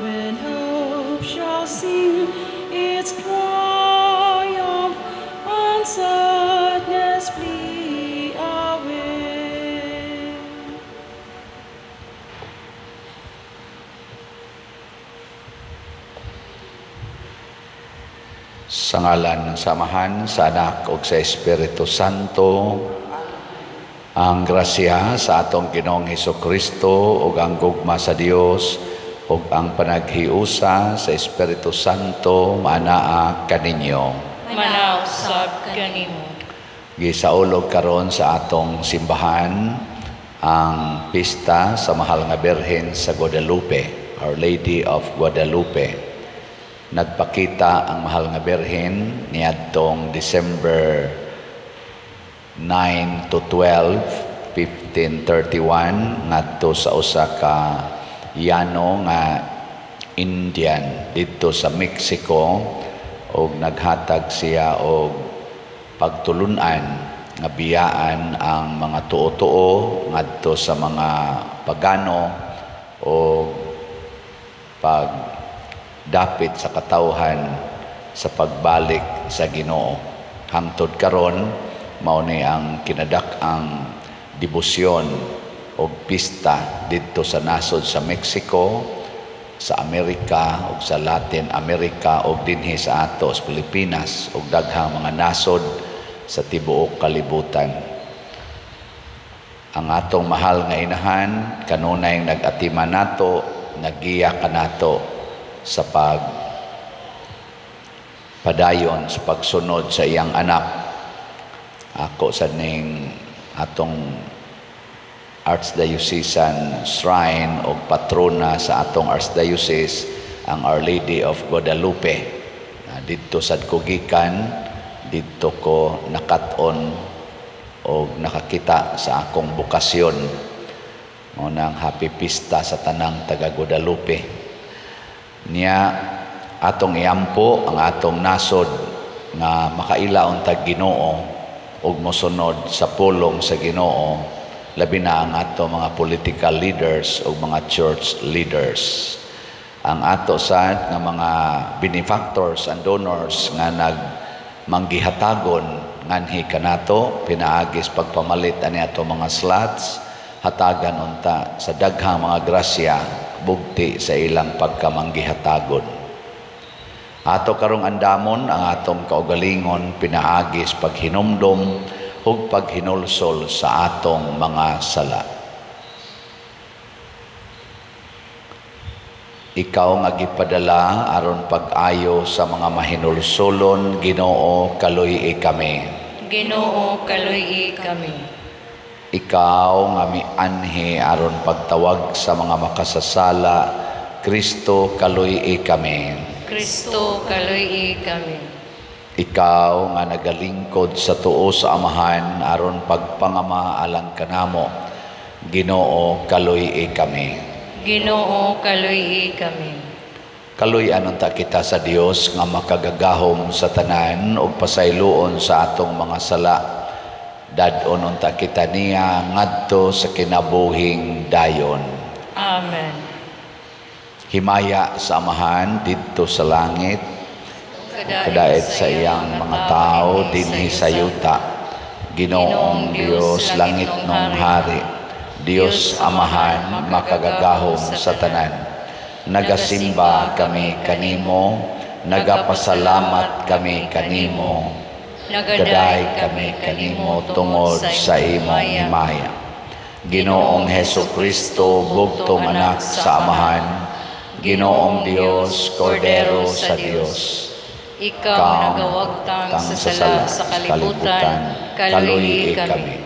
When hope shall sing its triumph and sadness flee away. Sa ngalan ng Amahan, sa Anak ug sa Espiritu Santo, ang grasya sa atong Ginoong Hesukristo ug ang gugma sa Dios ug ang panaghiusa sa Espiritu Santo maanaa kaninyo. Manaw sab kanimo. Gisaulog karon sa atong simbahan ang pista sa Mahal nga Birhen sa Guadalupe, Our Lady of Guadalupe. Nagpakita ang Mahal nga Birhen niadtong December 9 to 12, 1531 ngadto sa usa ka yano nga Indian didto sa Mexico, og naghatag siya og pagtulun-an nga biyaan ang mga tuo-tuo ngadto sa mga pagano og pagdapit sa katawhan sa pagbalik sa Ginoo. Hangtod karon mao ni ang kinadak-ang debosyon og pista didto sa nasod sa Mexico, sa Amerika ug sa Latin America ug dinhi sa ato sa Pilipinas ug daghang mga nasod sa tibuok kalibutan. Ang atong mahal nga inahan kanunay nag-atiman nato, naggiya kanato sa pag padayon sa pagsunod sa iyang anak. Ako sa ning atong Archdiocesan Shrine o patrona sa atong Archdiocese ang Our Lady of Guadalupe. Didto sad ko gikan, didto ko nakat-on o nakakita sa akong bokasyon. Mao nang happy pista sa tanang taga Guadalupe. Niya atong iampo ang atong nasod nga makaila untag Ginoo ug mosunod sa pulong sa Ginoo, labi na ang ato mga political leaders o mga church leaders. Ang ato sad nga mga benefactors and donors nga nagmanggihatagon nganhi kanato pinaagis pagpamalit ani ato mga slots, hatagan unta sa daghang mga grasya bugti sa ilang pagkamanggihatagon. Ato karong andamon ang atong kaugalingon pinaagis paghinumdom ug paghinulsol sa atong mga sala. Ikaw nga gipadala aron pag-ayo sa mga mahinulsolon, Ginoo, kaluy-i kami. Ginoo, kaluy-i kami. Ikaw nga mianhi aron pagtawag sa mga makasasala, Kristo, kaluy-i kami. Kristo, kaluy-i kami. Ikaw nga nagalingkod sa tuo sa Amahan aron pagpangama alang kanamo, Ginoo, kaluy-i kami. Ginoo, kaluy-i kami. Kaluy-an unta kita sa Dios nga makagagahom sa tanan ug pasayloon sa atong mga sala. Dad-on unta kita niya ngadto sa kinabuhing dayon. Amen. Himaya sa Amahan didto sa langit, kadaet sa iyang mga tao dinhi sa yuta. Ginoong Dios, langit nung hari, Dios Amahan makagagahom sa tanan. Nagasimba kami kanimo, nagapasalamat kami kanimo, nagaday kami kanimo tungod sa imong himaya. Ginoong Hesukristo, bugtong anak sa Amahan, Ginoong Dios, Kordero sa Dios, ikaw nagawagtang sa sala sa kalibutan, kaluy-i kami.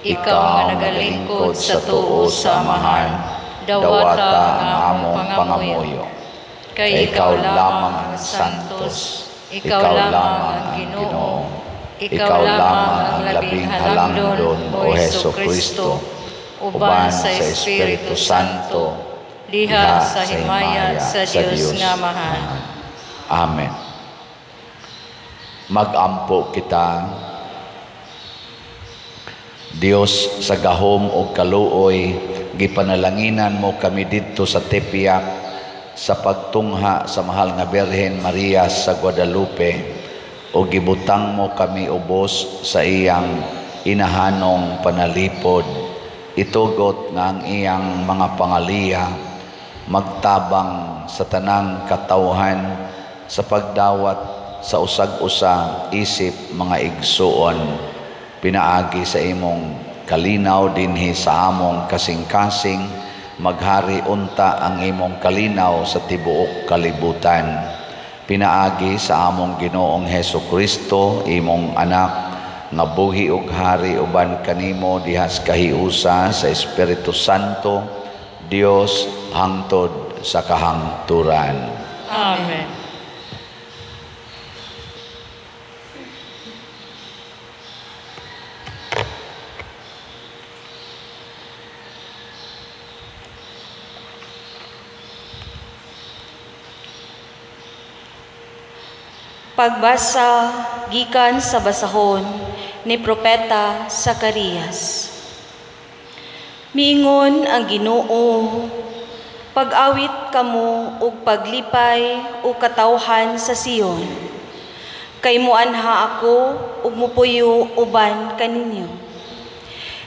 Ikaw nga nagalingkod sa tuo sa Amahan, dawata ang among pangamuyo. Kay ikaw lamang ang santos, ikaw lamang ang Ginoo, ikaw lamang ang labing halangdon, o Hesukristo, uban sa Espiritu Santo, diha sa himaya sa Dios nga Amahan. Amen. Magampo kita. Dios sa gahom o kaluoy, gipanalanginan mo kami didto sa Tepeyac sa pagtungha sa mahal nga Birhen Maria sa Guadalupe, o gibutang mo kami ubos sa iyang inahanong panalipod. Itugot nga ang iyang mga pangaliya magtabang sa tanang katawhan sa pagdawat sa usag-usa isip mga igsuon, pinaagi sa imong kalinaw dinhi sa among kasing-kasing, maghari unta ang imong kalinaw sa tibuok kalibutan. Pinaagi sa among Ginoong Hesus Kristo, imong anak, nga buhi ug hari uban kanimo dihas kahiusa sa Espiritu Santo, Dios hangtod sa kahangturan. Amen. Pagbasa gikan sa basahon ni Propeta Zacarias. Miingon ang Ginoo, pag-awit kamo ug paglipay o katawhan sa Sion. Kay muanha ako ug mupuyo uban kaninyo.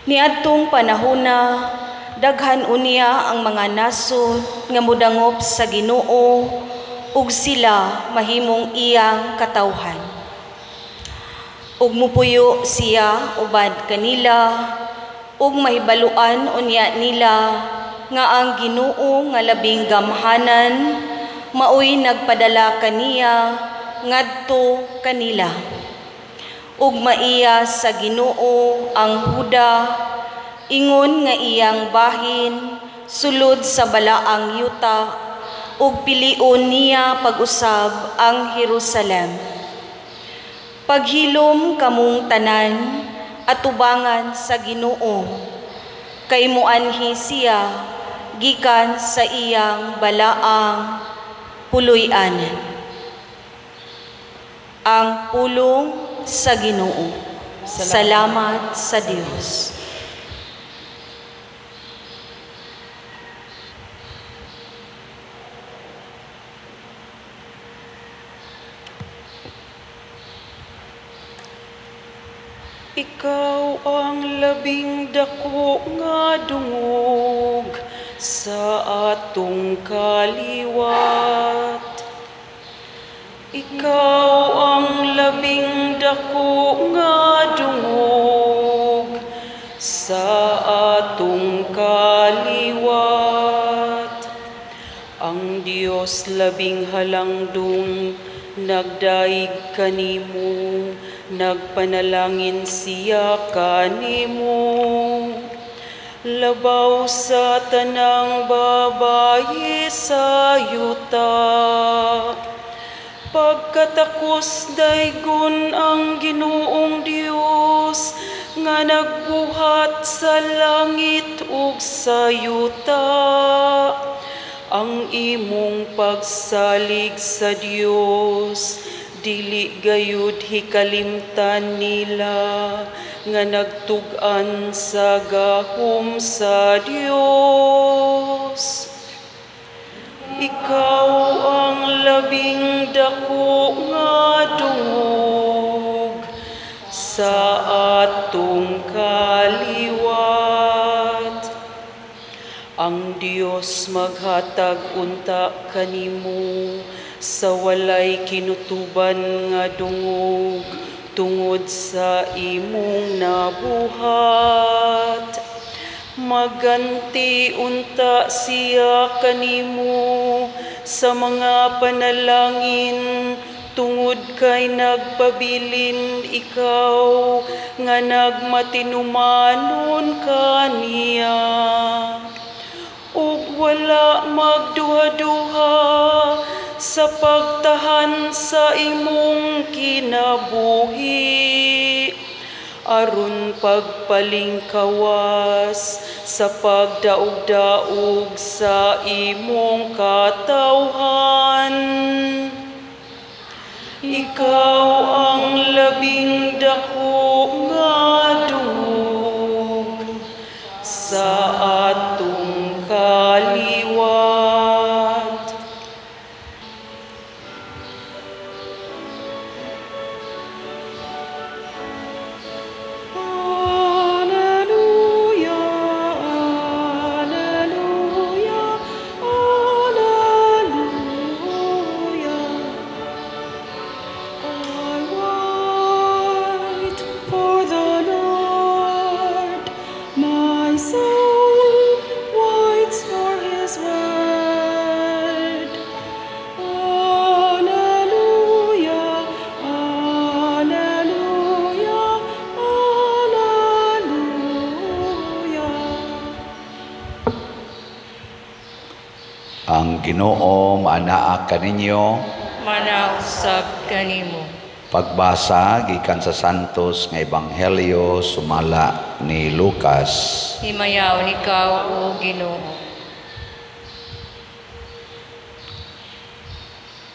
Niadtong panahona, daghan unya ang mga nasod nga modangop sa Ginoo ug sila mahimong iyang katawhan. Ug mupuyo siya uban kanila, ug mahibaluan unya nila nga ang Ginoo nga labing gamhanan maoy nagpadala kaniya ngadto kanila. Ug maiya sa Ginoo ang Huda, ingon nga iyang bahin sulod sa balaang yuta, ug pilion niya pag-usab ang Jerusalem. Paghilom kamong tanan at tubangan sa Ginoo, kay muanhi siya gikan sa iyang balaang puloy-anan. Ang pulong sa Ginoo. Salamat sa Dios. Ikaw ang labing dako nga dungog sa atong kaliwat. Ikaw ang labing dako nga dungog sa atong kaliwat. Ang Dios labing halangdong nagdaig kanimo, nagpanalangin siya kanimo. Labaw sa tanang babaye sa yuta, pagkatakos daygon ang Ginoong Dios nga nagbuhat sa langit ug sa yuta. Ang imong pagsalig sa Dios dili gayud hikalimtan nila nga nagtug-an sa gahom sa Dios. Ikaw ang labing dako nga dungog sa atong kaliwat. Ang Dios maghatag unta kanimo sa walay kinutuban nga dungog tungod sa imong nabuhat. Maganti unta siya kanimo sa mga panalangin tungod kay nagpabilin ikaw nga nagmatinumanon kaniya. Ug wala magduha-duha sa pagtahan sa imong kinabuhi, aron pagpalingkawas sa pagdaog-daog sa imong katawhan. Ikaw ang labing dako nga dungog sa atong kaliwat. Ang Ginoo maanaa kaninyo, manausab kanimo. Pagbasa gikan sa Santos nga Ebanghelyo sumala ni Lucas. Himayaon ikaw, o Ginoo.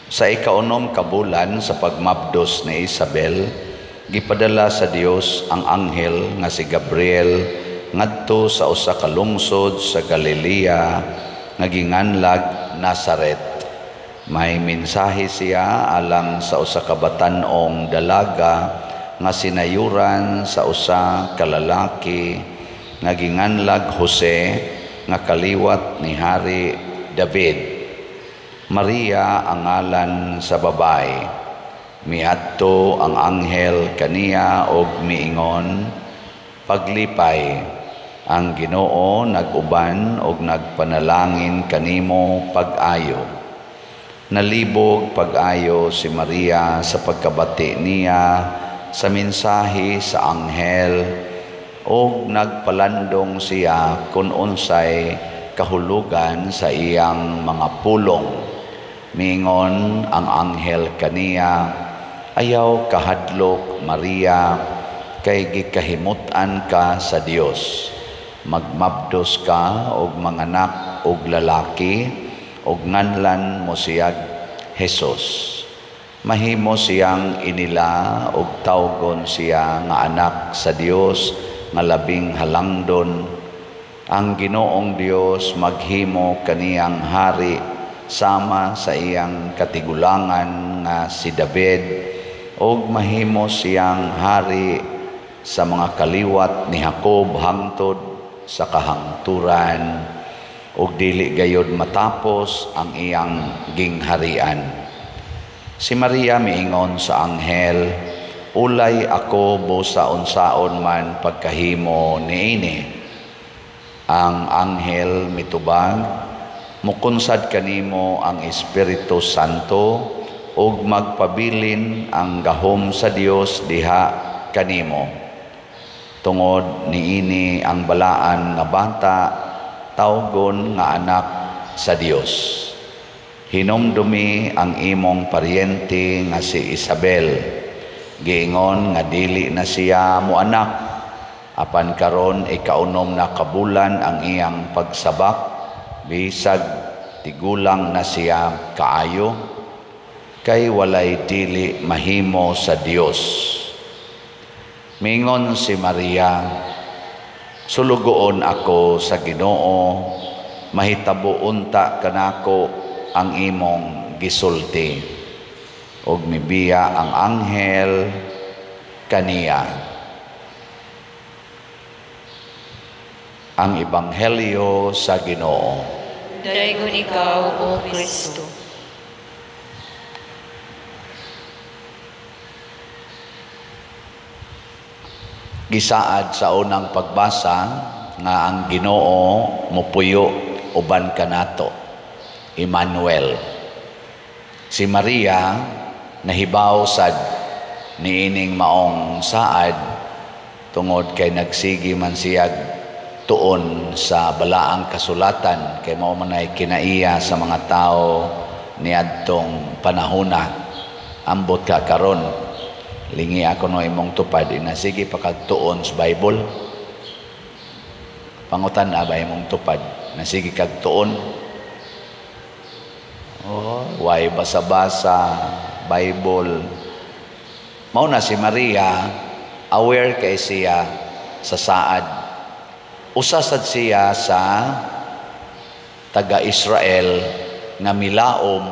Sa ikaunom ka bulan sa pagmabdos ni Isabel, gipadala sa Dios ang anghel nga si Gabriel ngadto sa usa ka lungsod sa Galilea nga ginganlag Nazaret. May mensahe siya alang sa usa ka batan-ong dalaga nga sinayuran sa usa ka lalaki nga ginganlag Jose nga kaliwat ni Hari David. Maria ang ngalan sa babae. Miadto ang anghel kaniya og miingon, "Paglipay, ang Ginoo nag-uban og nagpanalangin kanimo pag-ayo." Nalibog pag-ayo si Maria sa pagkabati niya sa mensahe sa anghel og nagpalandong siya kun unsay kahulugan sa iyang mga pulong. Mingon ang anghel kaniya, "Ayaw kahadlok, Maria, kay gikahimut-an ka sa Dios. Magmabdos ka og manganak og lalaki, og nganlan mo siyag Jesus. Mahimo siyang inila og tawgon siya nga anak sa Dios nga labing halangdon. Ang Ginoong Dios maghimo kaniyang hari sama sa iyang katigulangan nga si David, og mahimo siyang hari sa mga kaliwat ni Jacob hangtod sa kahangturan, ug dili gayod matapos ang iyang gingharian." Si Maria miingon sa anghel, "Ulay ako busa unsaon man pagkahimo niini." Ang anghel mitubag, "Mukunsad kanimo ang Espiritu Santo ug magpabilin ang gahom sa Dios diha kanimo. Tungod niini ang balaan nga bata tawgon nga anak sa Dios. Hinumdumi ang imong paryente nga si Isabel. Giingon nga dili na siya moanak, apan karon ikaunom na kabulan ang iyang pagsabak, bisag tigulang na siya kaayo, kay walay dili mahimo sa Dios." Mingon si Maria, "Sulugoon ako sa Ginoo, mahitabo unta kanako ang imong gisulti." Og mibiya ang anghel kaniya. Ang Ebanghelyo sa Ginoo. Daygon ikaw, O Kristo. Gisaad sa unang pagbasa nga ang Ginoo mopuyo uban kanato, Emmanuel. Si Maria nahibaw sad niining maong saad tungod kay nagsigi man siyag tuon sa balaang kasulatan, kay mao man ay kinaiya sa mga tao niadtong panahona. Ambot ka karon, lingi ako no imong tupad, ina sige pakagtuon sa Bible. Pangutan na ba imong tupad, nasige kagtuon? Oh, why basa-basa Bible. Mao na si Maria, aware kay siya sa saad. Usa sad siya sa taga-Israel nga milaom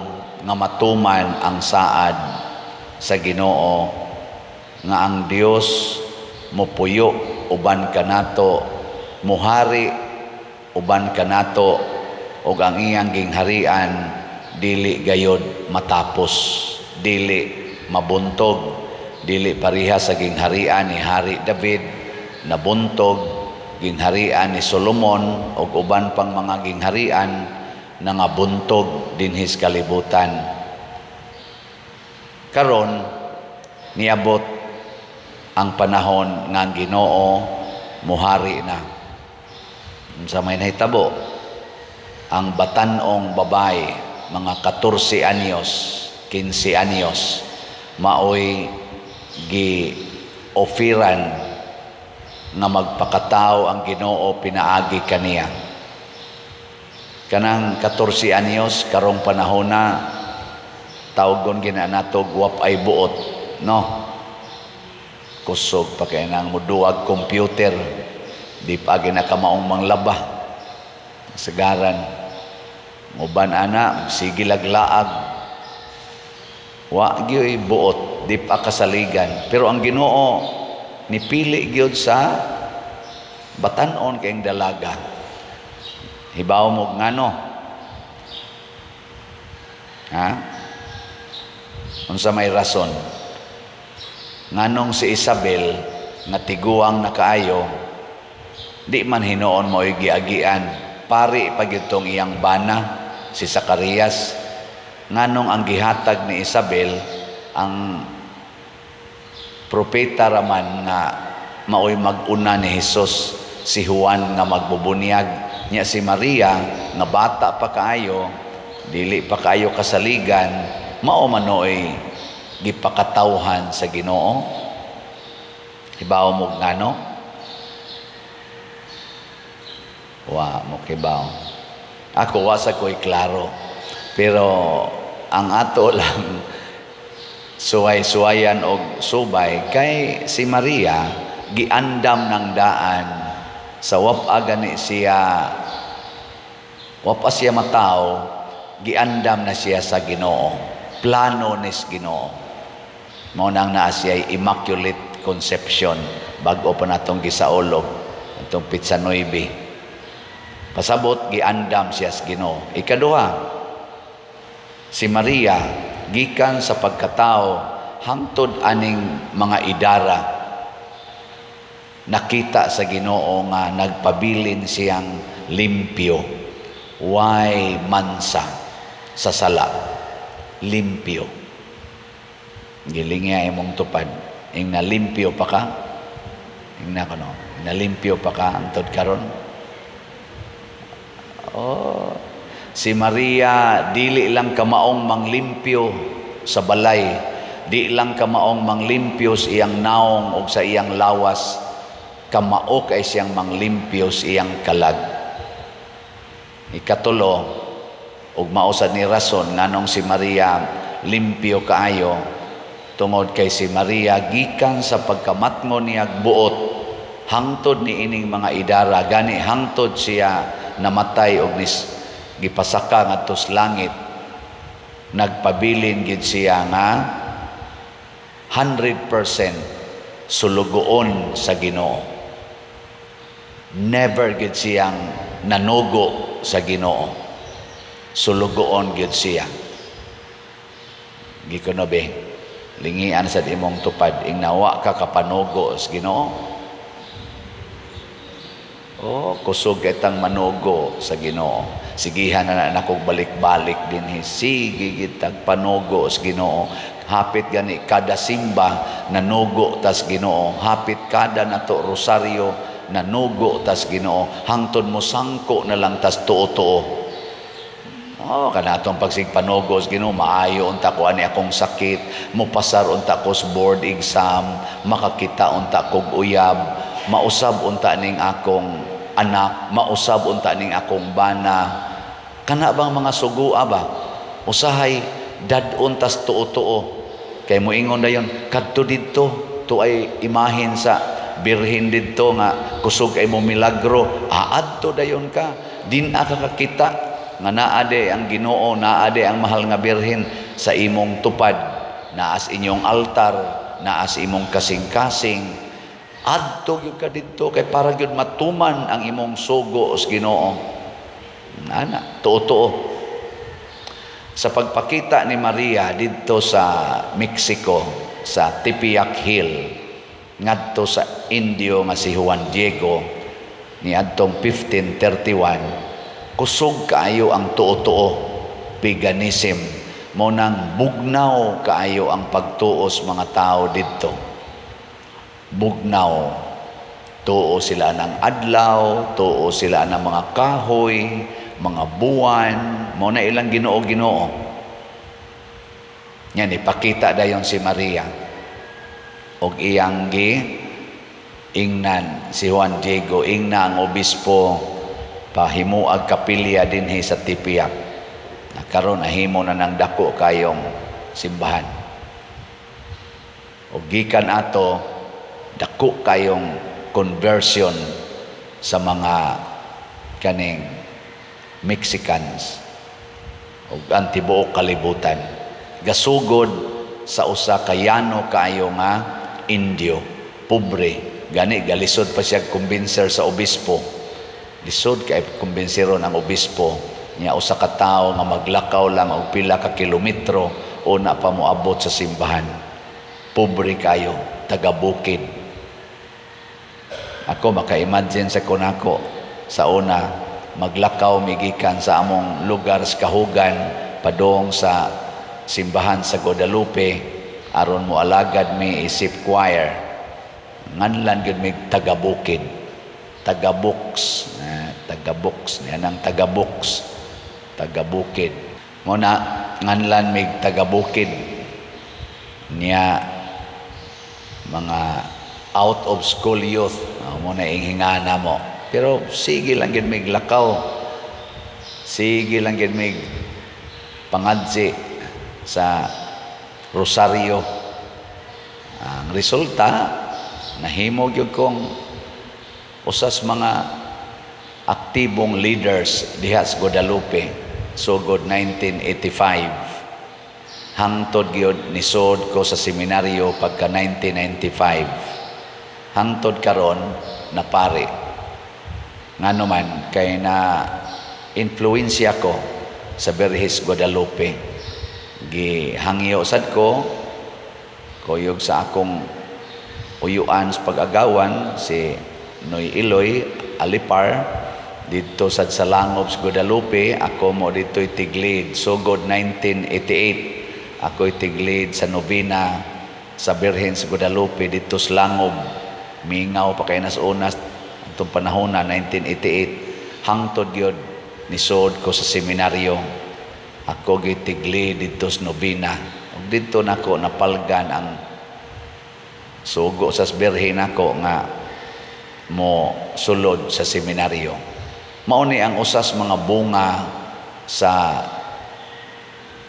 nga matuman ang saad sa Ginoo, nga ang Dios mopuyo uban kanato, muhari uban kanato, ug ang iyang gingharian dili gayod matapos, dili mabuntog, dili pareha sa gingharian ni Hari David nabuntog, gingharian ni Solomon ug uban pang mga gingharian na nga buntog dinhis kalibutan. Karon niabot ang panahon nga ang Ginoo muhari na. Unsa may nahitabo? Ang batanong babae, mga 14 anyos, 15 anyos, maoy gi ofiran nga magpakatao ang Ginoo pinaagi kaniya. Kanang 14 anyos karong panahona tawgon gina nato wap ay buot, no? Kusog pa kay nang muduag computer, di pa ginakamaong manglaba. Sagaran uban ana sige laglaag. Wa gyoy buot, di pa kasaligan. Pero ang Ginoo nipili gyud sa batan-on kayong dalaga. Hibaw mo ngano? Ha? Unsa may rason? Nganong si Isabel nga tiguang na kaayo, di man hinuon mo giagian, pari pa gyud tong iyang bana si Zacarias. Nganong ang gihatag ni Isabel ang propeta raman nga maoy mag-una ni Hesus, si Juan nga magbubunyag niya, si Maria nga bata pa kaayo, dili pa kaayo kasaligan, mao manoy gipakatawhan sa Ginoo. Hibaw mo ngano? Wa mo kibaw. Ako wa sa ko'y klaro. Pero ang ato lang suway-suwayan og subay kay si Maria giandam ng daan sa wap-a gani siya, wap-a siya mataw, giandam na siya sa Ginoo. Plano nis Ginoo. Mao nang naa siya Immaculate Conception bag-o pa natong gisaulog atong pitsa 9. Pasabot giandam siya sa Ginoo. Ikaduha, si Maria gikan sa pagkatao hangtod aning mga idara nakita sa Ginoo nga nagpabilin siyang limpyo, way mansa sa sala, limpyo. Giling niya imong tupad, ing nalimpyo pa ka, ing na kuno, nalimpyo pa ka hangtod karon. Oh, si Maria dili lang kamaong manglimpyo sa balay, di lang kamaong manglimpyo sa iyang naong o sa iyang lawas, kamao kay siyang manglimpyo sa iyang kalag. Ikatulo, ug mao sad ni rason nganong si Maria limpyo kaayo, tungod kay si Maria gikan sa pagkamatngon niyag buot hangtod ni ining mga idara, gani hangtod siya namatay og nis gipasaka ngadto sa langit, nagpabilin gid siya nga 100% sulugoon sa Ginoo. Never gid siyang nanugo sa Ginoo. Sulugoon gid siya. Gikuno be, lingian sa imong tupad ing nawa ka kapanugo sa Ginoo. Oh, kusog itang manugo sa Ginoo. Sigihan na nakog balik-balik dinhi. Sige gitag panugo sa Ginoo. Hapit gani kada simba nanugo tas Ginoo. Hapit kada nato rosaryo nanugo tas Ginoo. Hangtod mo sangko na lang tas tuo-tuo. Oh, kanatong pagsig panugo sa Ginoo, maayo unta ko ani akong sakit, mopasar unta ko sa board exam, makakita unta kog uyab, mausab unta ning akong anak, mausab unta ning akong bana. Kana bang mga sugua ba? Usahay dad-on tas tuo-tuo. Kay moingon dayon kadto didto, tuay imahin sa birhen didto nga kusog ay mo milagro, aadto dayon ka, din-a ka kakita nga naa de ang Ginoo, naa de ang mahal nga birhen sa imong tupad, naas inyong altar, naas imong kasing-kasing. Adto gyud ka didto kay para gyud matuman ang imong sugo sa Ginoo. Ana, tuo-tuo. Sa pagpakita ni Maria didto sa Mexico, sa Tepeyac Hill, ngadto sa Indio nga si Juan Diego niadtong 1531, kusog kaayo ang tuo-tuo, paganism, mo nang bugnaw kaayo ang pagtuos mga tao didto. Bugnaw. Tuo sila ng adlaw, tuo sila ng mga kahoy, mga buwan, mo na ilang Ginoo-Ginoo. Yan, ipakita dayon si Maria. Og iyang gi ingnan si Juan Diego, ingna ang obispo pahimuag kapilya dinhi sa Tepeyac. Na karon nahimo na ng dako kayong simbahan. Og gikan ato, dako kayong conversion sa mga kaning Mexicans ug ang tibuok kalibutan. Gasugod sa usa ka yano kaayo nga Indio, pobre. Gani galisod pa siya kumbinser sa obispo. Lisod kay kumbinseron ang obispo niya, usa ka tawo nga maglakaw lang og pila ka kilometro una pa moabot sa simbahan. Pobre kayo, taga bukid. Ako maka-imagine sa kunako sa una maglakaw migikan sa among lugar sa Kahugan padung sa simbahan sa Guadalupe aron mo alagad mi isip choir. Nganlan gyud mig taga bukid, taga-books, taga-books, yan ang taga-books, taga-bukid. Mo na nganlan mig taga-bukid niya, mga out of school youth, mo na hingana mo. Pero sige lang gyud mig lakaw. Sige lang gyud mig pangadzi sa Rosario. Ang resulta, nahimo gyud kong usas mga aktibong leaders diha sa Guadalupe sugod 1985 hangtod gyud nisod ko sa seminaryo pagka 1995 hangtod karon na pare. Ngano man kay na influensya ko sa Birhes Guadalupe, gihangyo sad ko kuyog sa akong uyuan sa pag-agawan si Noy Iloy Alipar didto sad sa Langob sa Guadalupe. Ako mo didto'y tiglid sugod 1988. Ako'y tiglid sa novena sa Birhen sa Guadalupe didto sa Langob. Mingaw pa kay nas unas atong panahon na 1988 hangtod gyud nisod ko sa seminaryo. Ako gitiglid didto sa novena ug didto nako napalgan ang sugo sa Birhen nako nga mo sulod sa seminaryo. Mao ni ang usas mga bunga sa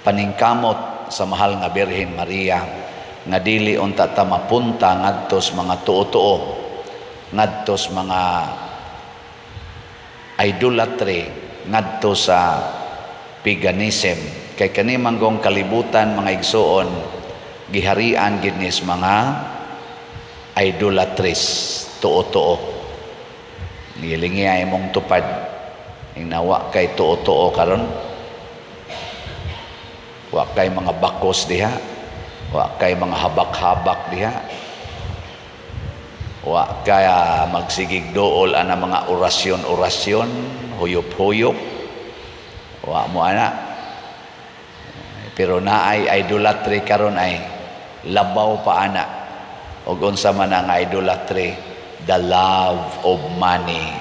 paningkamot sa mahal nga Birhen Maria nga dili unta ta mapunta ngadto sa mga tuo-tuo, ngadto sa mga idolatry, ngadto sa paganism. Kay kani manggong kalibutan, mga igsuon, giharian gid ni sa mga idolatries, tuo-tuo. Gilingi ay mong tupad ing nawa kay tuo-tuo karon, wa kay mga bakos diha, wa kay mga habak-habak diha, wa kay magsigig dool ana mga orasyon-orasyon, huyop-huyop, wa mo ana. Pero naay idolatry karon ay labaw pa ana. Og unsa man ang idolatry? The love of money.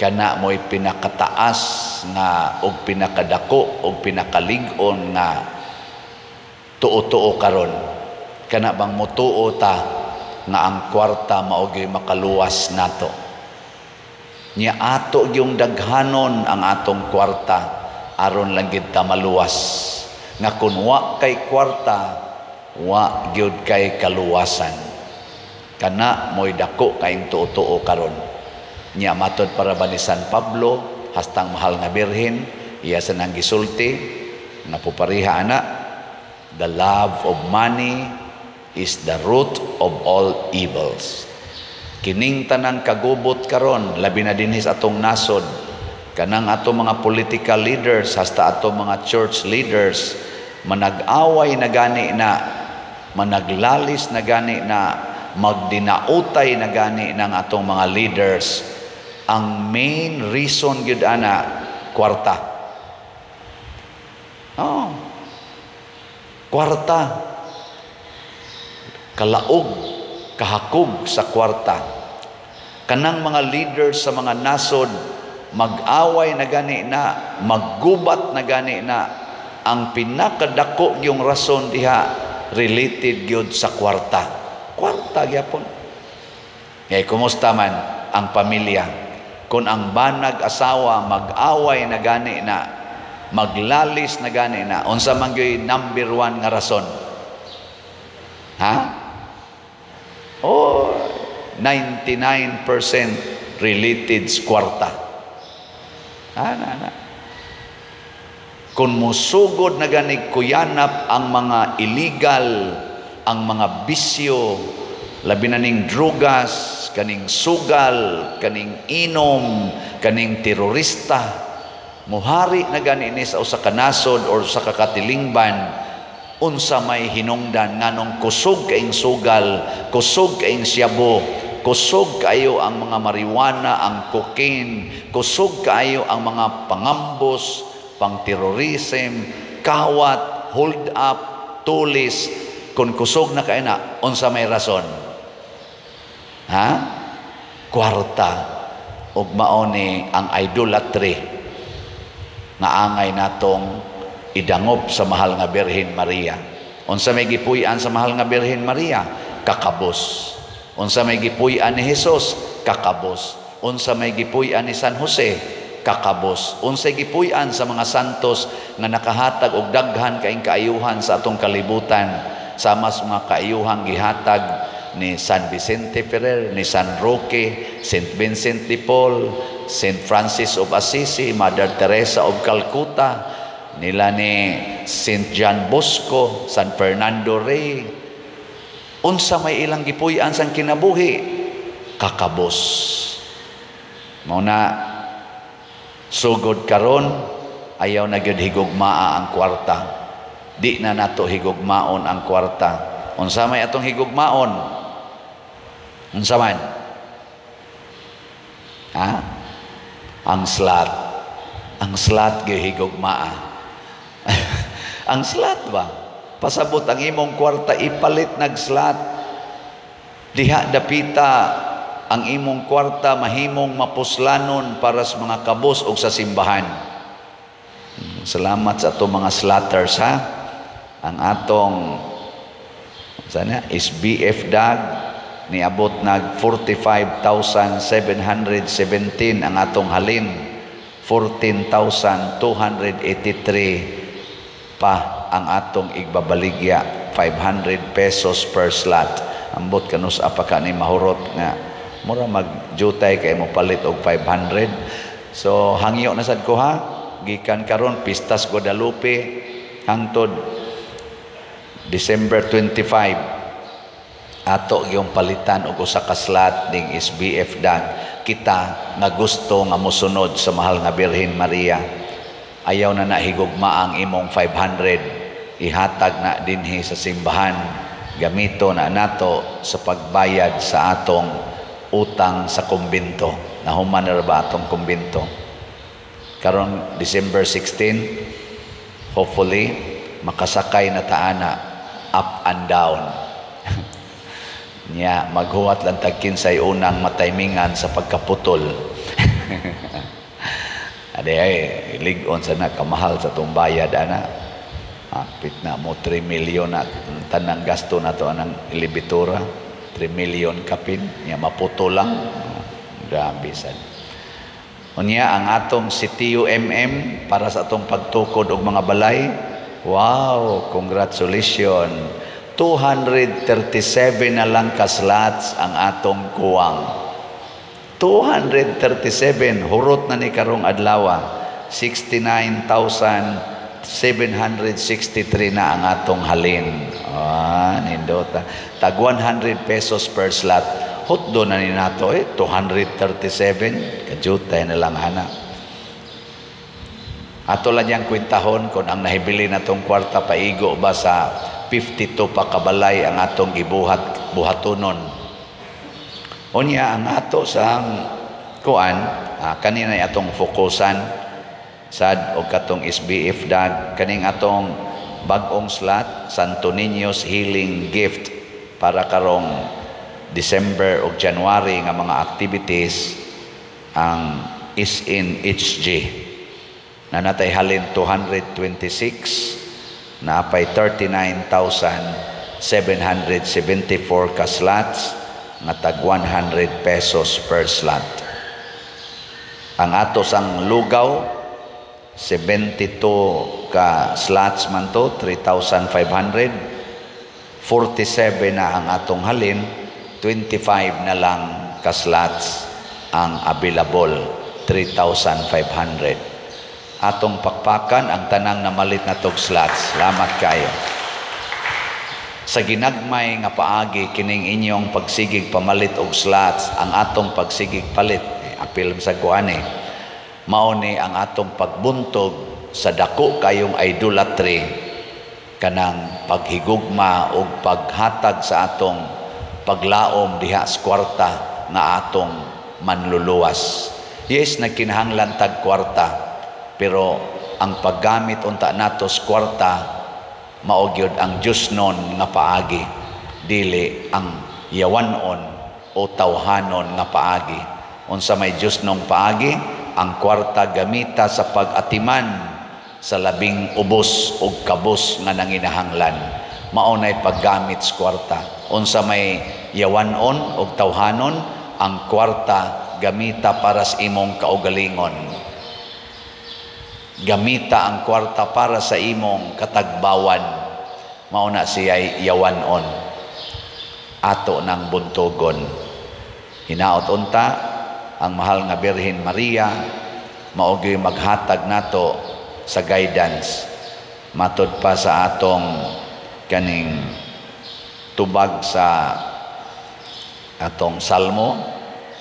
Kana mo'y pinakataas nga og pinakadako og pinakalig-on nga tuo-tuo karon. Kana bang mutuo ta nga ang kwarta mao gyud makaluwas nato? Nya ato gyung daghanon ang atong kwarta aron lang gid ta maluwas. Nga kun wa kay kwarta, wa gyud kay kaluwasan. Kana mo'y dako kaayong tuo-tuo karon. Nya matod para ba ni San Pablo, hastang mahal nga Birhen, iya sa nang gisulti, napupariha ana, the love of money is the root of all evils. Kining tanang kagubot karon, labi na dinhi sa atong nasod, kanang atong mga political leaders, hasta atong mga church leaders, manag-away na gani na, managlalis na gani na, magdinautay na gani ng atong mga leaders. Ang main reason gyud ana, kwarta. Oh. Kwarta. Kalaog, kahakog sa kwarta. Kanang mga leaders sa mga nasod, Mag-away na gani na, maggubat na gani na, ang pinakadako yung rason diha related gyud sa kwarta. Kwarta gyapon. Kay kumusta man ang pamilya? Kung ang banag asawa mag-away na gani na, maglalis na gani na, unsa man gyud number one nga rason? Ha? Oh, 99% related sa kwarta. Ana na. Kung musugod na gani kuyanap ang mga illegal, ang mga bisyo, labi na ning drugas, kaning sugal, kaning inom, kaning terorista, muhari na gani ni sa usa ka nasod or sa kakatilingban, unsa may hinungdan nganong kusog kaing sugal, kusog kaing siyabo, kusog kaayo ang mga marijuana, ang cocaine, kusog kaayo ang mga pangambos, pang-terrorism, kawat, hold up, tulis. Kung kusog na kaayo na, unsa may rason? Ha? Kwarta. Ug mao ni ang idolatry nga angay natong idangop sa mahal nga Birhen Maria. Unsa may gipuy-an sa mahal nga Birhen Maria? Kakabos. Unsa may gipuy-an ni Jesus? Kakabos. Unsa may gipuy-an ni San Jose? Kakabos. Unsa gipuy-an sa mga santos nga nakahatag og daghan kaing kaayuhan sa atong kalibutan, sama sa mga kaayuhang gihatag ni San Vicente Ferrer, ni San Roque, Saint Vincent de Paul, Saint Francis of Assisi, Mother Teresa of Calcutta, nila ni Saint John Bosco, San Fernando Rey. Unsa may ilang gipuy-an sang kinabuhi? Kakabos. Mao na sugod karon ayaw na gyud higugmaa ang kwarta. Di na nato higugmaon ang kwarta. Unsa may atong higugmaon? Unsa man? Ha? Ang slot. Ang slot gyud higugmaa. Ang slot ba? Pasabot ang imong kwarta ipalit nag slot. Diha dapita ang imong kwarta mahimong mapuslanon para sa mga kabos o sa simbahan. Salamat sa atong mga slotters, ha. Ang atong sana SBF dag niabot nag 45,717 ang atong halin, 14,283 pa ang atong igbabaligya, 500 pesos per slot. Ambot kanus apa ka ni mahurot nga mura magjutay kay mo palit og 500. So hangyo na sad ko, ha, gikan karon Pistas Guadalupe hangtod December 25 ato yung palitan og usa ka slot ning SBF dag. Kita nga gusto nga mosunod sa mahal nga Birhen Maria, ayaw na nahigugma ang imong 500, ihatag na dinhi sa simbahan, gamito na nato sa pagbayad sa atong utang sa kumbento. Nahuman na ba atong kumbento? Karon December 16, hopefully makasakay na taana up and down. Nya maghuwat lang tag kinsay unang mataymingan sa pagkaputol. Ade ay lig-on sana kamahal sa tong bayad ana. Apit na mo 3 million na tanang gasto nato anang elevatora, 3 million kapin nya maputol lang. Grabe sad. Unya ang atong CTUMM para sa atong pagtukod og mga balay. Wow, congratulations. 237 na lang ka slots ang atong kuwang. 237, hurot na ni karong adlaw. 69,763 na ang atong halin. Ah, nindota. Tag 100 pesos per slot. Hotdo na ni nato 237, kajutay na lang ana. Ato lang niyang kwentahon kung ang nahibili na tong kwarta paigo ba sa 52 pa kabalay ang atong gibuhat buhatonon. Unya ang ato sa kuan, kanina atong fokusan sad og katong SBF dag kaning atong bag-ong slot Santo Niño's Healing Gift para karong December o January nga mga activities. Ang SNHG. Nanatay halin 226, naapay 39,774 ka slots nga tag 100 pesos per slot. Ang ato sang lugaw, 72 ka slots man to, 3,500. 47 na ang atong halin, 25 na lang ka slots ang available, 3,500. Atong pakpakan ang tanang namalit na tog slots. Salamat kayo. Sa ginagmay nga paagi kining inyong pagsigig pamalit og slots, ang atong pagsigig palit, apil sa kuan mao ni ang atong pagbuntog sa dako kayong idolatry, kanang paghigugma og paghatag sa atong paglaom diha sa kwarta nga atong manluluwas. Yes, nagkinahanglan tag kwarta, pero ang paggamit unta nato sa kwarta mao gyud ang Diyosnon nga paagi, dili ang yawanon o tawhanon nga paagi. Unsa may Diyosnong paagi? Ang kwarta gamita sa pag-atiman sa labing ubos og kabos nga nanginahanglan. Mao nay paggamit sa kwarta. Unsa may yawanon og tawhanon? Ang kwarta gamita para sa imong kaugalingon. Gamita ang kwarta para sa imong katagbawan. Mao na siya'y yawanon. Ato nang buntogon. Hinaot unta ang mahal nga Birhen Maria mao gyud maghatag nato sa guidance. Matod pa sa atong kaning tubag sa atong salmo,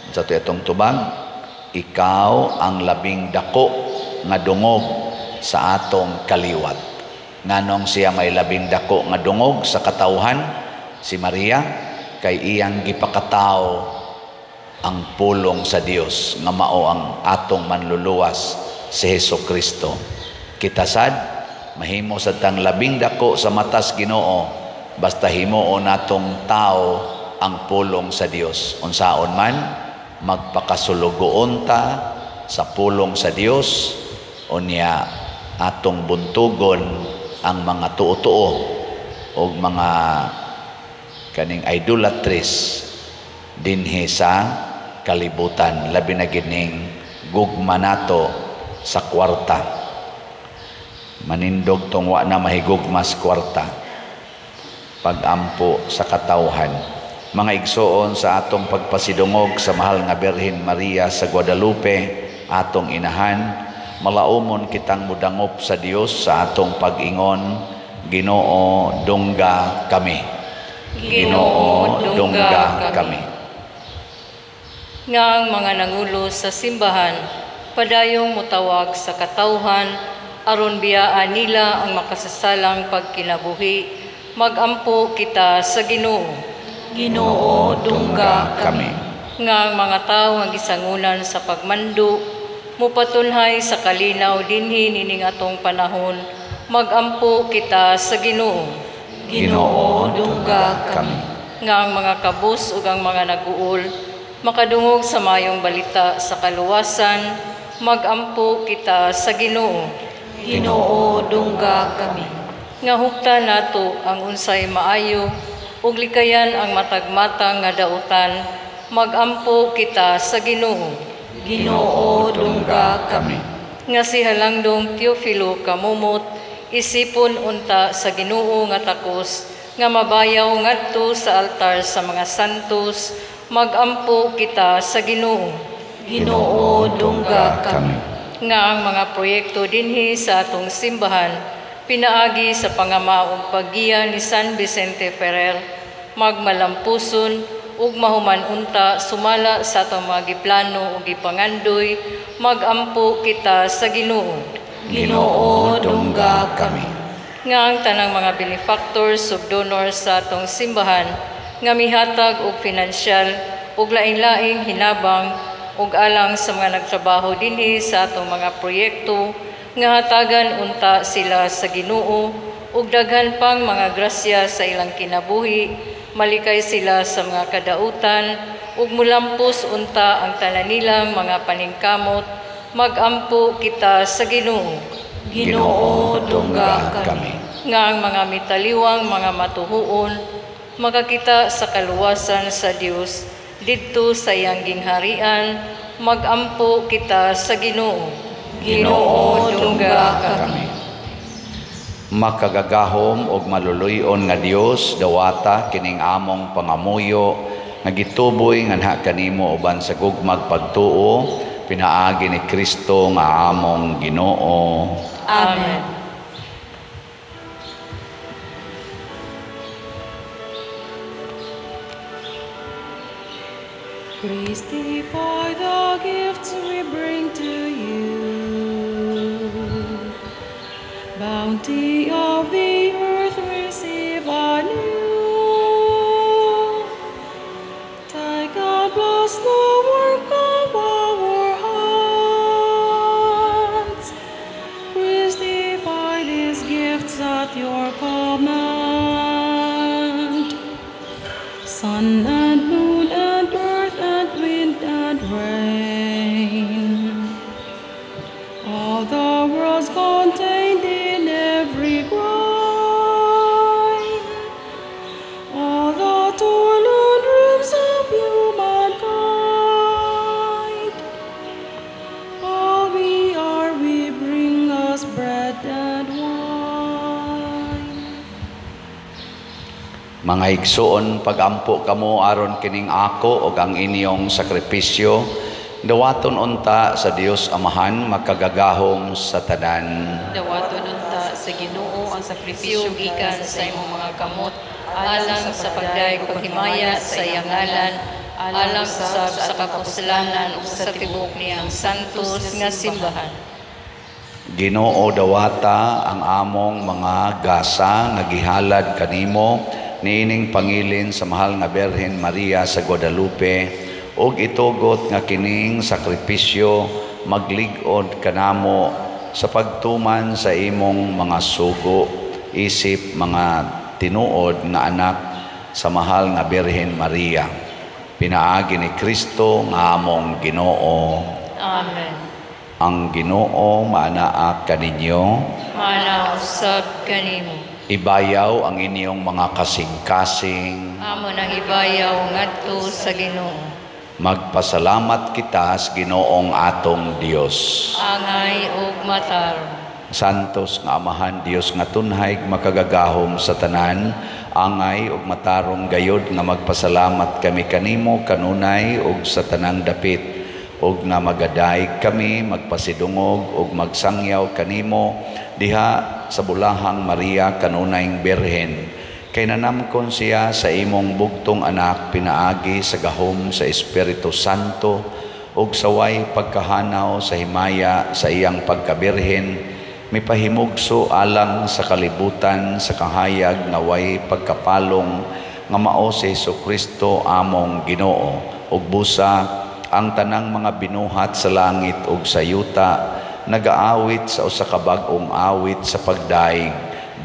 sa atong tubag, ikaw ang labing dako nga dungog sa atong kaliwat. Nganong siya may labing dako nga dungog sa katawhan, si Maria, kay iyang gipakataw ang pulong sa Dios nga mao ang atong manluluwas si Hesus Kristo. Kita sad mahimo sad tang labing dako sa matas Ginoo basta himuon natong tao ang pulong sa Dios. Unsaon man magpakasulugoon ta sa pulong sa Dios, unya atong buntugon ang mga tuo-tuo og mga kaning idolatries dinhi sa kalibutan, labi na gining gugma nato sa kwarta. Manindog tong wa na mahigugma sa kwarta pagampo sa katawhan. Mga igsoon, sa atong pagpasidungog sa mahal nga Birhen Maria sa Guadalupe, atong inahan, malaumon kitang mudangop sa Dios sa atong pag-ingon, Ginoo, dungga kami. Ginoo, dungga kami. Nga ang mga nangulo sa simbahan padayong mutawag sa katawhan aron biyaan nila ang makasasalang pagkinabuhi, magampo kita sa Ginoo. Ginoo, dungga kami. Nga ang mga tawo nga gisangunan sa pagmando mupatunhay sa kalinaw dinhi nining atong panahon, magampo kita sa Ginoo. Ginoo, dungga kami. Nga ang mga kabus ug ang mga naguol makadungog sa mayong balita sa kaluwasan, magampo kita sa Ginoo. Ginoo, dungga kami. Nga hukta nato ang unsay maayo ug likayan ang matagmatang nga dautan, magampo kita sa Ginoo. Ginoo, dungga kami. Nga si Halangdong Teofilo kamumot, isipon unta sa Ginoo nga takos nga mabayaw ngadto sa altar sa mga santos, magampo kita sa Ginoo. Ginoo, dungga kami. Nga ang mga proyekto dinhi sa atong simbahan pinaagi sa pangama ug paggiya ni San Vicente Ferrer, magmalampuson ug mahuman unta sumala sa atong mga giplano ug gipangandoy, magampo kita sa Ginoo. Ginoo, dungga kami. Nga ang tanang mga benefactors ug donors sa atong simbahan nga mihatag og pinansyal ug lain-laing hinabang ug alang sa mga nagtrabaho dinhi sa atong mga proyekto, nga hatagan unta sila sa Ginoo ug daghan pang mga grasya sa ilang kinabuhi, malikay sila sa mga kadautan ug mulampos unta ang tanan nilang mga paningkamot magampo kita sa Ginoo. Ginoo, dungga kami. Nga ang mga mitaliwang mga matuhuon makakita sa kaluwasan sa Dios didto sa iyang gingharian, magampo kita sa Ginoo. Ginoo, dungga kami. Makagagahom og maluluy-on nga Dios, dawata kining among pangamuyo nga gituboy nganha kanimo uban sa gugmag pagtuo pinaagi ni Kristo nga among Ginoo. Amen. Christify the gifts we bring to you, bounty of the earth receive anew. Take and bless the work of our hands. Christify these gifts at your command. Sun and moon and earth and wind and rain, all the worlds contained in every grain, all the toil and dreams of humankind, all we are, we bring us bread and wine. Mga igsuon, pagampo kamo aron kining ako og ang inyong sakripisyo, dawaton unta sa Dios Amahan makagagahom sa tanan. Dawaton unta sa Ginoo ang sakripisyo gikan sa imong mga kamot, alang sa pagdayeg paghimaya sa iyang ngalan, alang usab sa kapuslanan ug sa tibuok niyang santos nga simbahan. Ginoo, dawata ang among mga gasa nga gihalad kanimo niining pangilin sa mahal nga Birhen Maria sa Guadalupe, ug itugot nga kining sakripisyo maglig-od kanamo sa pagtuman sa imong mga sugo isip mga tinuod nga anak sa mahal nga Birhen Maria, pinaagi ni Kristo nga among Ginoo. Amen. Ang Ginoo maanaa kaninyo, maanaa usab kanimo. Ibayaw ang inyong mga kasing-kasing. Amo nang ibayaw ngadto sa Ginoo. Magpasalamat kita sa Ginoong atong Dios. Angay ug matarong. Santos nga Amahan, Dios nga tunhay makagagahom sa tanan, angay ug matarong gayod nga magpasalamat kami kanimo kanunay ug sa tanang dapit, ug nga magadayeg kami magpasidungog ug magsangyaw kanimo diha sa bulahang Maria kanunayng Birhen, kay nanamkon siya sa imong bugtong anak pinaagi sa gahom sa Espiritu Santo ug saway pagkahanaw sa himaya sa iyang pagkabirhen, mipahimugso alang sa kalibutan sa kahayag nga way pagkapalong nga mao si Hesukristo among Ginoo, ug busa ang tanang mga binuhat sa langit ug sa yuta nagaawit sa usa ka bag-ong awit sa pagdaig.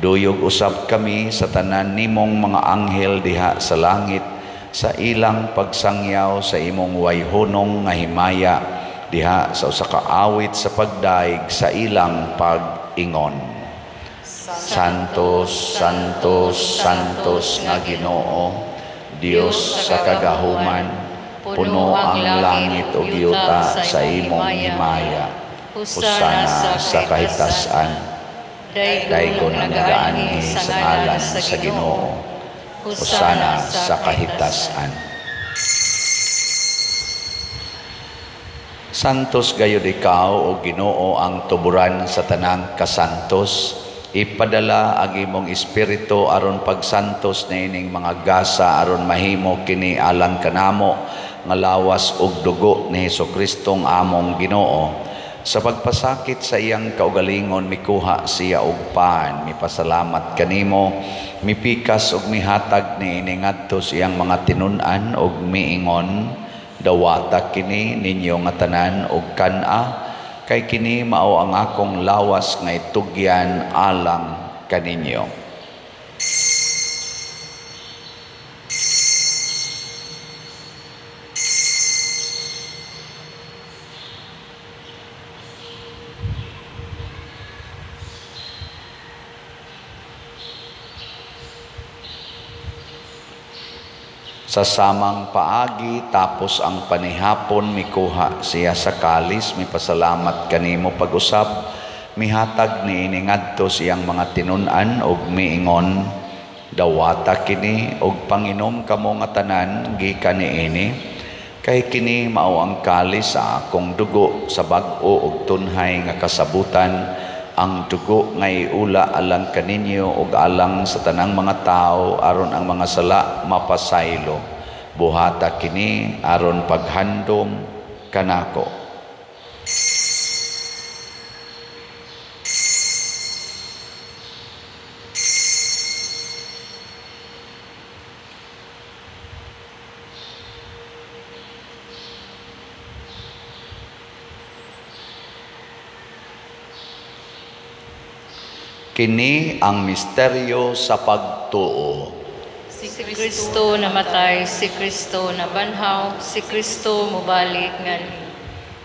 Duyog usab kami sa tanan nimong mga anghel diha sa langit sa ilang pagsangyaw sa imong wayhunong nga himaya diha sa usa ka awit sa pagdaig sa ilang pag-ingon. Santos, Santos, Santos nga Ginoo, Dios sa kagahuman, puno ang langit ug yuta sa imong himaya. Hosana sa kahitasan. Daygon ang nagaanhi sa ngalan sa Ginoo. Hosana sa kahitasan. Santos gayud ikaw o Ginoo ang tuburan sa tanang kasantos. Ipadala ang imong espiritu aron pagsantos niining mga gasa aron mahimo kini alang kanamo nga lawas ug dugo ni Hesukristo among Ginoo. Sa pagpasakit sa iyang kaugalingon mikuha siya og pan, mipasalamat kanimo, mipikas ug mihatag niini ngadto sa iyang mga tinun-an ug miingon, dawata kini ninyo nga tanan og kan-a, kay kini mao ang akong lawas nga itugyan alang kaninyo. Sa samang paagi, tapos ang panihapon, mikuha siya sa kalis, mipasalamat kanimo pag-usab, mihatag niini ngadto siyang mga tinun-an og miingon, dawata kini og panginom kamo nga tanan gikan niini, kay kini mao ang kalis sa akong dugo sa bag-o og tunhay nga kasabutan, ang dugo nga iula alang kaninyo ug alang sa tanang mga tawo aron ang mga sala mapasaylo. Buhata kini aron paghandom kanako. Kini ang misteryo sa pagtuo. Si Kristo namatay, si Kristo nabanhaw, si Kristo mobalik nganhi.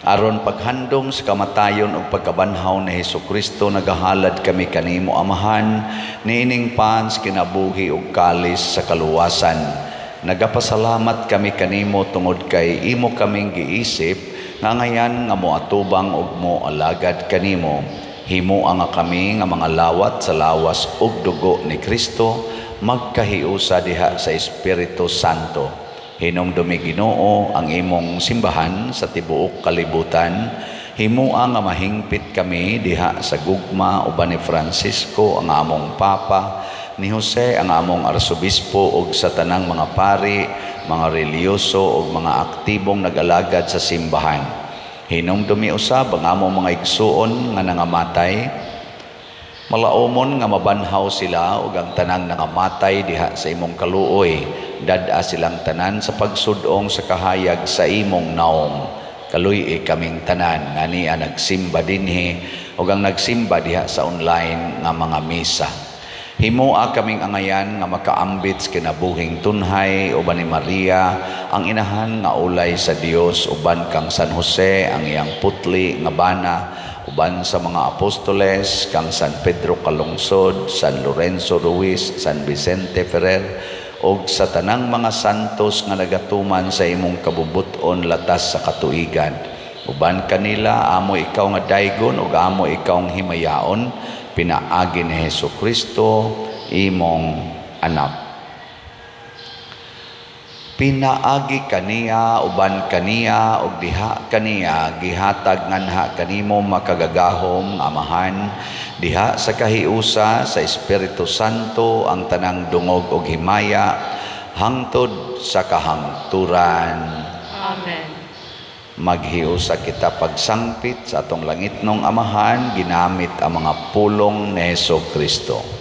Aron paghandom sa kamatayon ug pagkabanhaw ni Hesukristo, nagahalad kami kanimo Amahan niining pans kinabuhi ug kalis sa kaluwasan. Nagapasalamat kami kanimo tungod kay imo kaming giisip nga ngayan nga moatubang ug moalagad kanimo. Himoa nga kami nga mga lawat sa lawas ug dugo ni Kristo, magkahiusa diha sa Espiritu Santo. Hinumdumi Ginoo ang imong simbahan sa tibuok kalibutan. Himoa nga mahingpit kami diha sa gugma uban ni Francisco ang among Papa, ni Jose ang among Arsobispo ug sa tanang mga pari, mga relihiyoso ug mga aktibong nag-alagad sa simbahan. Hinumdumi usab ang among mga igsuon nga nangamatay, malaumon nga mabanhaw sila ug ang tanang nangamatay diha sa imong kaluoy. Dad-a silang tanan sa pagsudong sa kahayag sa imong naong. Kaluy-i kaming tanan nga niya nagsimba dinhi ug ang nagsimba diha sa online nga mga misa. Himoa kaming angayan nga makaambit sa kinabuhing tunhay uban ni Maria ang inahan nga ulay sa Dios, uban kang San Jose ang iyang putli nga bana, uban sa mga apostoles kang San Pedro Calungsod, San Lorenzo Ruiz, San Vicente Ferrer ug sa tanang mga santos nga nagatuman sa imong kabubut-on latas sa katuigan. Uban kanila amo ikaw nga daygon ug amo ikaw ang himayaon, pinaagi ni Hesukristo imong anak. Pinaagi kaniya, uban kaniya ug diha kaniya gihatag nganha kanimo makagagahom nga Amahan diha sa kahiusa sa Espiritu Santo ang tanang dungog ug himaya hangtod sa kahangturan. Amen. Maghiusa kita pagsangpit sa atong langitnong Amahan ginamit ang mga pulong ni Hesukristo.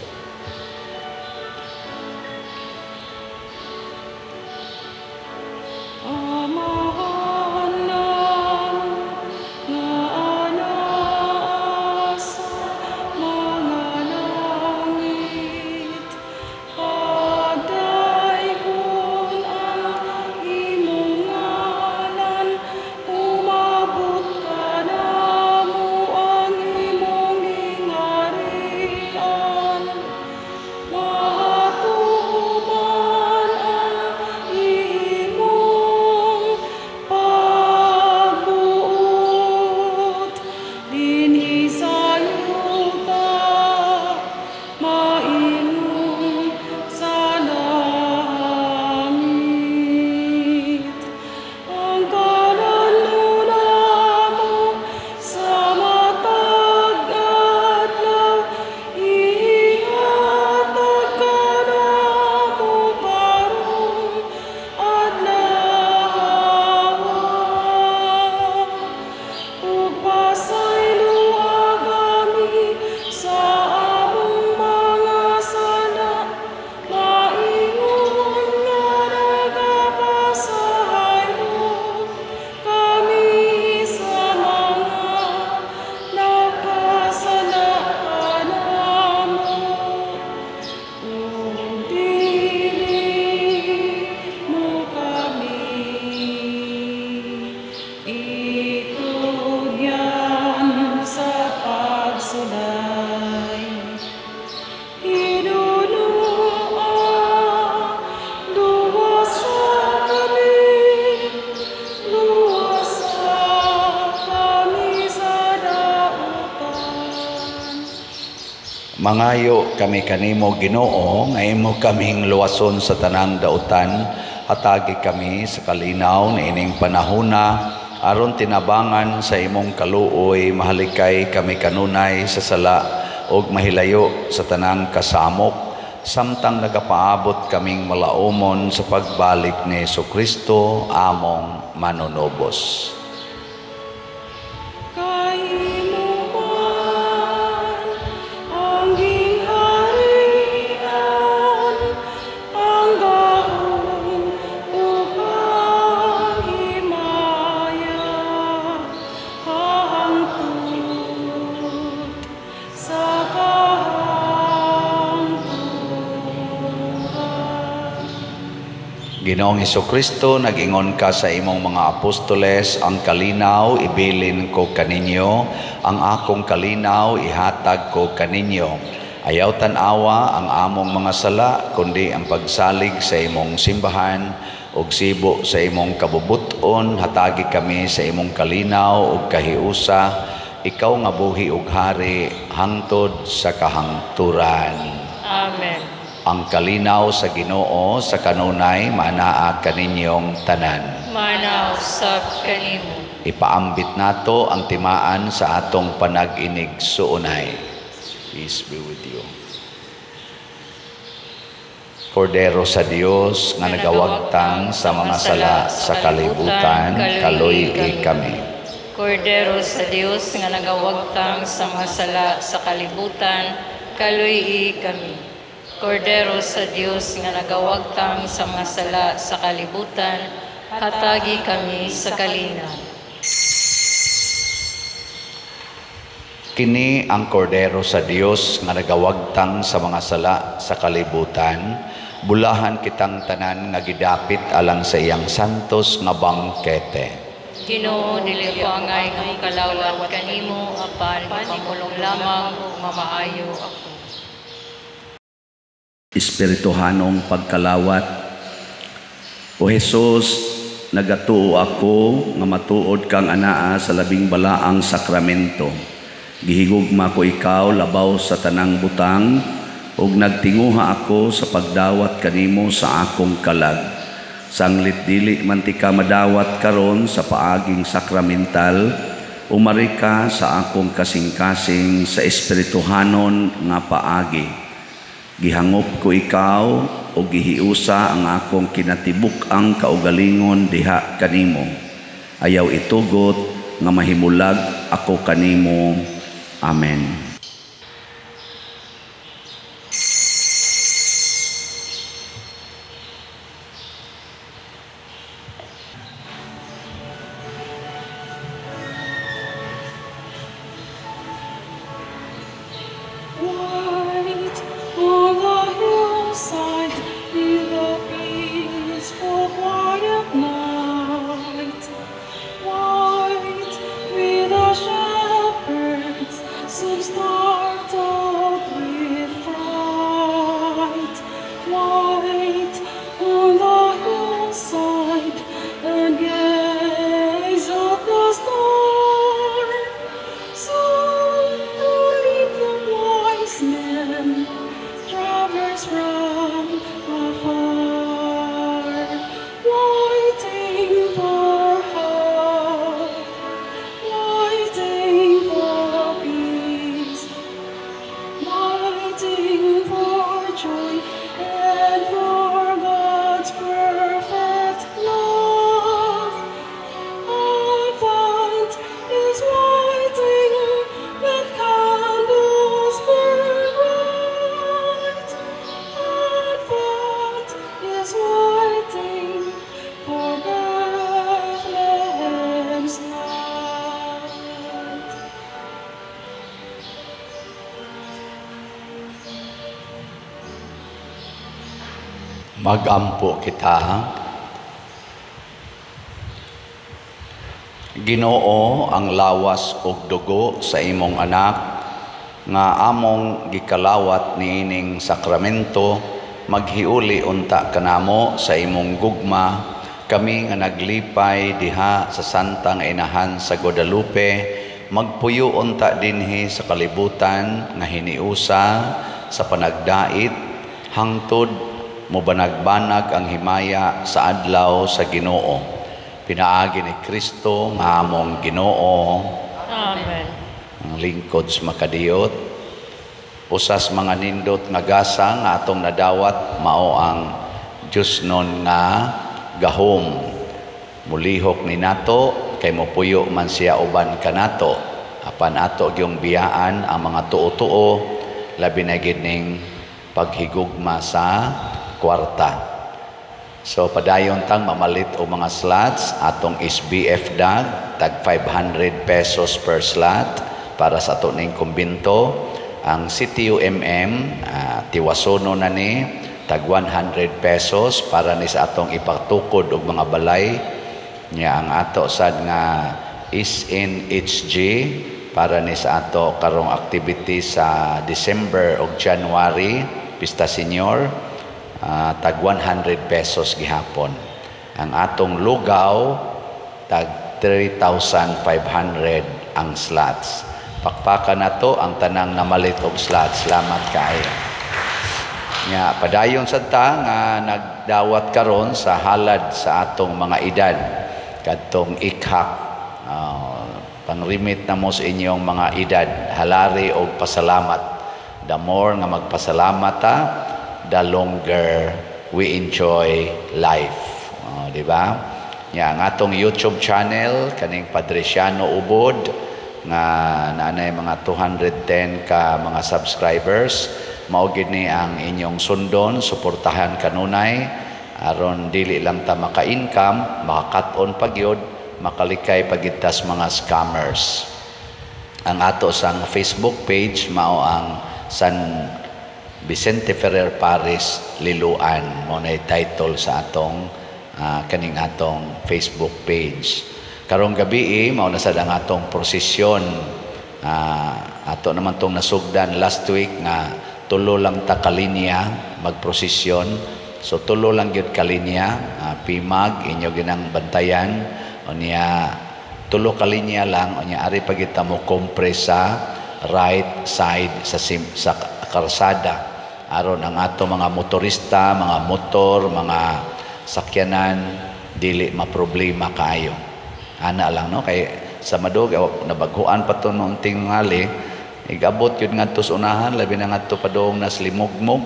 Mangayo kami kanimo, Ginoo, nga imo kaming luwason sa tanang dautan, hatagi kami sa kalinaw niining panahona, aron tinabangan sa imong kaluoy, mahalikay kami kanunay sa sala ug mahilayo sa tanang kasamok, samtang nagapaabot kaming malaumon sa pagbalik ni Hesukristo among manunubos. Kay imo man ang gingharian, ang gahom ug ang himaya, hangtod sa kahangturan. Ginoong Hesukristo, nag-ingon ka sa imong mga apostoles, ang kalinaw ibilin ko kaninyo, ang akong kalinaw ihatag ko kaninyo. Ayaw tan-awa ang among mga sala, kundi ang pagsalig sa imong simbahan ug sibo sa imong kabubuton, hatagi kami sa imong kalinaw ug kahiusa, ikaw nga buhi ug hari hangtod sa kahangturan. Amen. Ang kalinaw sa Ginoo sa kanunay maanaa kaninyong tanan. Manaw sab kanimo. Ipaambit nato ang timaan sa atong panag-inig suunay. Peace be with you. Kordero sa Dios nga nagawagtang sa mga sala sa kalibutan, kaluy-i kami. Kordero sa Dios nga nagawagtang sa mga sala sa kalibutan, kaluy-i kami. Kordero sa Dios nga nagawagtang sa mga sala sa kalibutan, hatagi kami sa kalinaw. Kini ang kordero sa Dios nga nagawagtang sa mga sala sa kalibutan, bulahan kitang tanan nga gidapit alang sa iyang santos nga bangkete. Ginoo, dili ko angay nga mokalawat kanimo, apan pamulong lamang ug mamaayo ako. Espirituhanong pagkalawat. O Jesus, nagatuo ako nga matuod kang anaa sa labing balaang sakramento. Gihigugma ko ikaw labaw sa tanang butang, ug nagtinguha ako sa pagdawat kanimo sa akong kalag. Sanglit dili man ti ka madawat karon sa paaging sakramental, umari ka sa akong kasing-kasing sa espirituhanon nga paagi. Gihangop ko ikaw o gihiusa ang akong kinatibuk-ang kaugalingon diha kanimo. Ayaw itugot nga mahimulag ako kanimo. Amen. White on the hillside in the peaceful quiet night, white with the shepherds soon startled with fright, white on the hillside and gaze at the star, soon to lead the wise men, travelers from afar, waiting for hope, waiting for peace, waiting for joy and for God's perfect love. Advent is waiting with candles burn bright. Advent is waiting for Bethlehem's light. Magampo kita. Ginoo, ang lawas ug dugo sa imong anak nga among gikalawat niining sakramento, maghiuli unta kanamo sa imong gugma, kami nga naglipay diha sa Santang Inahan sa Guadalupe magpuyo unta dinhi sa kalibutan nga hiniusa sa panagdait hangtod mobanag-banag ang himaya sa adlaw sa Ginoo. Pinaagi ni Kristo nga among Ginoo. Amen. Ang lingkod sa makadiyot, usas mga nindot nga gasa nga atong nadawat mao ang Diyosnon nga gahom. Mulihok ni nato kay mopuyo man siya uban kanato. Apan ato gyung biyaan ang mga tuo-tuo, labi na gid ning paghigugma sa kwarta. So padayon tang mamalit og mga slots atong SBF dag tag 500 pesos per slot para sa ato ning kumbinto. Ang CTUMM tiwasono na ni tag 100 pesos para ni sa atong ipatukod og mga balay. Nya ang ato sad nga SNHG para ni sa ato karong activity sa December og January, Pista Senior, tag 100 pesos gihapon. Ang atong lugaw tag 3,500 ang slots. Pakpakan nato ang tanang namalit og slots. Salamat kaayo. Nya padayon sad ta nga nagdawat karon sa halad sa atong mga edad kadtong ikhak, pangrimit na mo sa inyong mga edad, halari og pasalamat. The more nga magpasalamat ta, the longer we enjoy life. Di ba? Nya ang atong YouTube channel kaning Padriciano Ubod nga naanay mga 210 ka mga subscribers, mao gid ni ang inyong sundon, suportahan kanunay aron dili lang ta maka-income, makakat-on pagyud, makalikay pagid tas mga scammers. Ang ato sang Facebook page mao ang San Vicente Ferrer Parish Liloan, mao nay title sa atong kaning atong Facebook page. Karong gabi mao na sad ang atong prosesyon. Ato naman tong nasugdan last week nga tulo lang ta kalinya magprosesyon. So tulo lang gyud kalinya, pimag inyo ginang bantayan unya tulo kalinya lang unya ari pa gyud ta mo kompre sa right side sa karsada aron ang ato mga motorista, mga motor, mga sakyanan dili maproblema kaayo. Ana lang no, kay sa madug nabaghuan pa to noong tingali, igabot yun ngadto sa unahan, labi na ngadto padung nas limugmog,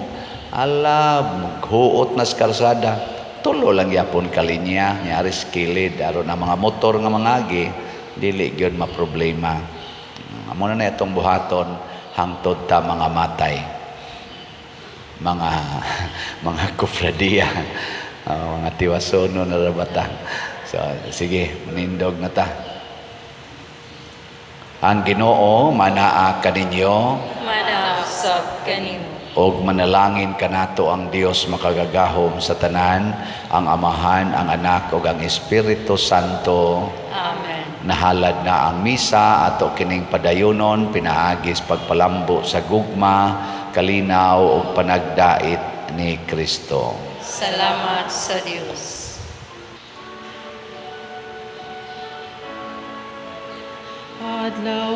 ala maghuot nas karsada. Tulo lang yapon kalinya nyari kilid aron ang mga motor nga mangagi dili gyud maproblema. Amo na na itong buhaton hangtod ta mga matay, mga mga kofradiya, mga tiwasono na rabata. So sige, manindog na ta. Ang Ginoo manaa kaninyo, manaa usab kanimo. Og manalangin kanato ang Dios makagagahom sa tanan, ang Amahan, ang Anak ug ang Espiritu Santo. Amen. Nahalad na ang misa ato kining padayonon pinaagis pagpalambo sa gugma, kalinaw ug panagdait ni Kristo. Salamat sa Dios. Adlaw